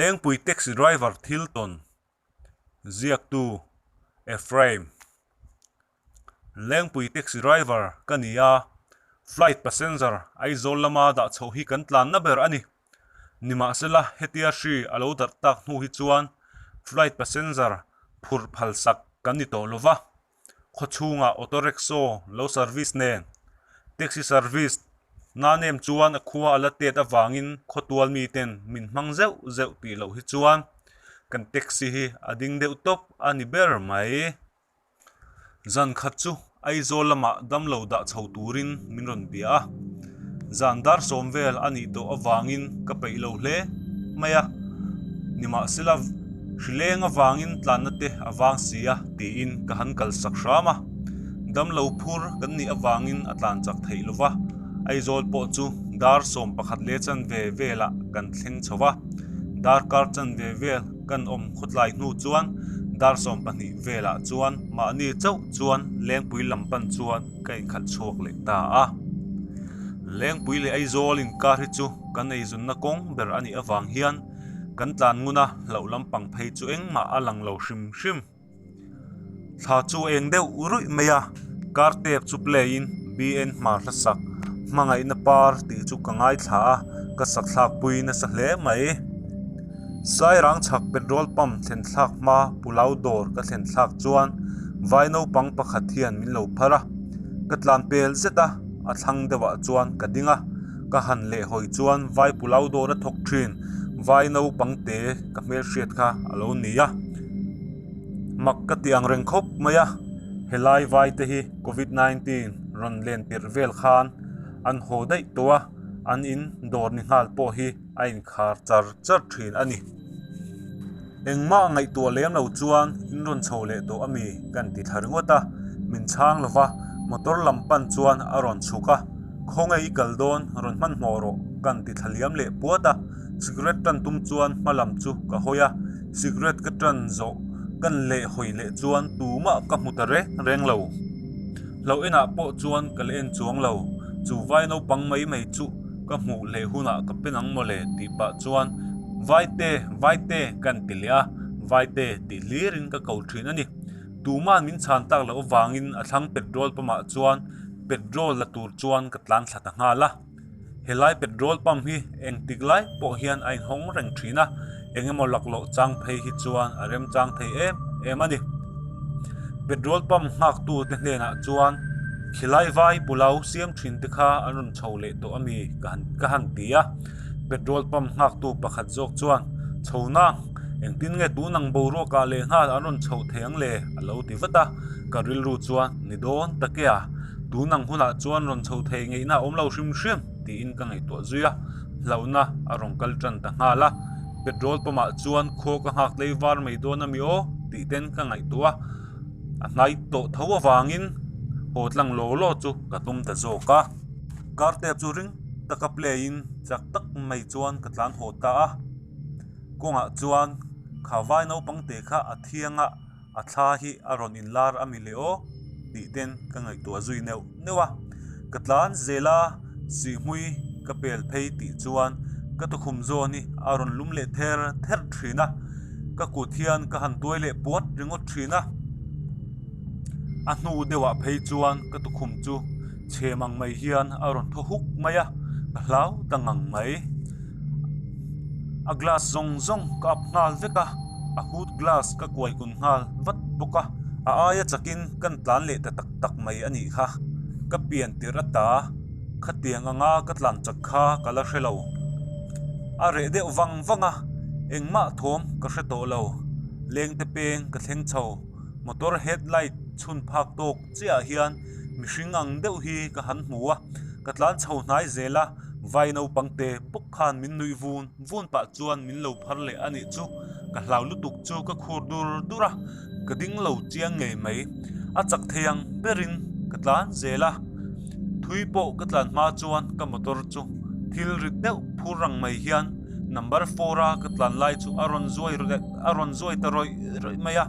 Lengpui taxi driver thil tawn ziaktu Ephraim. Lengpui taxi driver ka ni a, flight passenger Aizawl lama dah chhoh hi kan tlanna ber a ni. Nimahsela hetia hri a lo darh tak hnu hi chuan flight passenger phurh phalsak kan ni tawh lova. Khawchhungah auto rickshaw lo service nen taxi service nan em chuan a khua a la tet avangin khawtual miten min hmang zeuh zeuh tih loh hi chuan kan taxi hi a ding deuh tawp a ni ber mai. Zan khat chu Aizawl lamah damlo dah chho turin min rawn bia a, zan dar sawm vel a nih tawh avangin ka peih lo hle mai a, nimahsela hrileng avangin tlanna te a vang si a tiin ka han kalsak hram a, damlo phur kan nih avangin a tlan chak theih lo va, Aizawl pawh chu dar 11 leh chanve velah kan thleng chho va, darkar chanve vel kan awm khawtlai hnu chuan dar 12 velah chuan mahni chauh chuan Lengpui lam pan chuan ka inkhalh chhuak leh ta a. Lengpui leh Aizawl inkar hi chu kan eizunna kawng ber a nih avang hian kan tlan ngun a, hlauh lampang phei chu engmah a lang lo hrim hrim. Thla chu eng deuh ruih mai a, car tape chu play in BN hmar hla sak hmangaihna par tih chu ka ngaithla a, ka sak thlak pui nasa hle mai. Sairang chhak petrol pump thlen thlak hma Pulau dawr ka thlen thlak chuan vai naupang pakhat hian min lo phar a, ka tlan pel zet a, a thlang deuhah chuan ka ding a, ka han lehhawi chuan vai Pulau dawr a thawk thin vai naupang te ka hmelhriat kha a lo ni a. Mak ka ti ang reng khawp mai a, helai vai te hi covid 19 rawn len tirh vel khan an haw daih tawh a, an in dawr ni nghal pawh hi a inkhar char char thin a ni. Engmah ngaihtuah lem lo chuan in rawn chho leh tawh ami kan ti thla ringawt a, min chhang lova motor lam pan chuan a rawn chhuk a, khawnge i kal dawn rawn hmanhmawh rawh kan ti thla liam leh puat a, cigarette tan tum chuan hma lam chu ka hawi a. Cigarette ka tan zawh kan leh hawi leh chuan tumah ka hmu ta reng reng lo. Hloh enah pawh chuan ka la en chuang lo. Chu vai naupang mai mai chu ka hmuh leh hunah ka pen ang mawle tih pah chuan Vaite, Vaite kan ti leh a, Vaite tih hlirin ka ko thin a ni. Tuma'n min chhan tak loh avangin a thlang petrol pump ah chuan petrol la tur chuan ka tlan thla ta nghal a. Helai petrol pump hi engtik lai pawh hian a inhawng reng thin a, eng emaw laklawh chang phei hi chuan a remchang thei em em a ni. Petrol pump nghaktu te hnenah chuan khilai vai pulau siam thin te kha an rawn chho leh tawh a mi ka han ka han ti a. Petrol pump nghaktu pakhat zawk chuan chho nang engtin nge tun ang boruak ah leh nghal an rawn chho thei ang le a lo ti vat a, ka rilru chuan ni dawn tak e a. Tun ang hunah chuan rawn chho thei ngeihna a awm lo hrim hrim tiin ka ngaihtuah zui a, hlauhna a rawn kal tan ta nghal a. Petrol pump ah chuan khaw ka nghak tlei var mai dawn a mi aw tih ten ka ngaihtuah a, a hnai tawh tho avangin haw tlang law law chu ka tum ta zawk a. Car tap chu ring taka play in chak tak mai chuan ka tlan haw ta a, kawngah chuan kha vai naupang te kha a thiang a. A thla hi a rawn inlar a mi le aw tih ten ka ngaihtuah zui neuh neuh a. Ka tlan zel a, sihhmui ka pel phei tih chuan ka tukhum zawn hi a rawn lum leh ther ther thin a, ka kut hian ka han tuai leh puat ringawt thin a. A hnu deuhah phei chuan ka tukhum chu chhem ang mai hian a rawn thaw huk mai a, ka hlau ta ngang mai. A glass zawng zawng ka up nghal vek a, a hood glass ka kuai kun nghal vat bawk a, a aia chakin kan tlan leh ta tak tak mai a nih kha. Ka pian tirh ata khatiang anga ka tlan chak kha ka la hre lo. A reh deuh vang vang a, engmah thawm ka hre tawh lo. Lengte peng ka thleng chho, motor headlight chhun phak tawk chiah hian mihring ang deuh hi ka han hmu a, ka tlan chho hnai zel a, vai naupang te bawk khan min nuih vun vun pah chuan min lo phar leh a nih chu, ka hlau lutuk chu ka khur dur dur a, ka ding lo chiang ngei mai. A chak thei ang berin ka tlan zel a, thui pawh ka tlan hma chuan ka motor chu thil rit deuh phur rang mai hian number four a ka tlan lai chu a rawn zuai a rawn zuai ta rawih rawih mai a.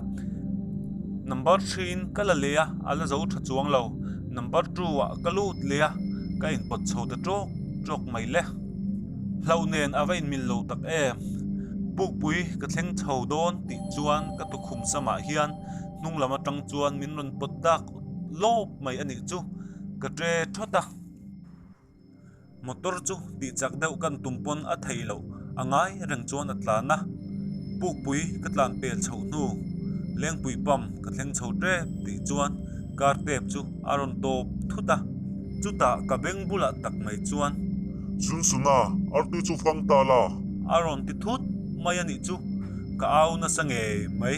Number three in ka la leh a, a la zo tha chuang lo. Number two ah ka lut leh a, ka inpawt chho ta tawk tawk mai le. Hlauh nen a va inmil lo tak em? Pukpui ka thleng chho dawn tih chuan ka tukhum samah hian hnung lam atang chuan min rawn pawt dak lawp mai a nih chu ka ṭe ṭhawt a. Motor chu tih chak deuh kan tum pawn a thei loh a ngai reng chuan a tlan a. Pukpui ka tlan pel chhoh hnu Lengpui pump ka thleng chho tep tih chuan car tep chu a rawn tawp thut a. Chutah ka beng bulah tak mai chuan. Sunsuna, artui chu fang ta la. A rawn ti thut mai a nih chu. Ka au nasa ngei mai.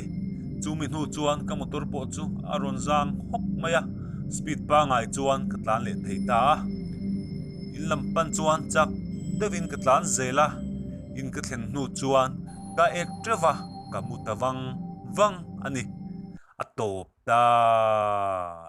Chumi hnu chuan ka motor pawh chu a rawn zang hawk mai a, speed pangai chuan ka tlan leh thei ta a. In lam pan chuan chak deuhin ka tlan zel a, in ka thlen hnu chuan ka ek teuh va, ka mu ta vang vang a ni. A tawp ta.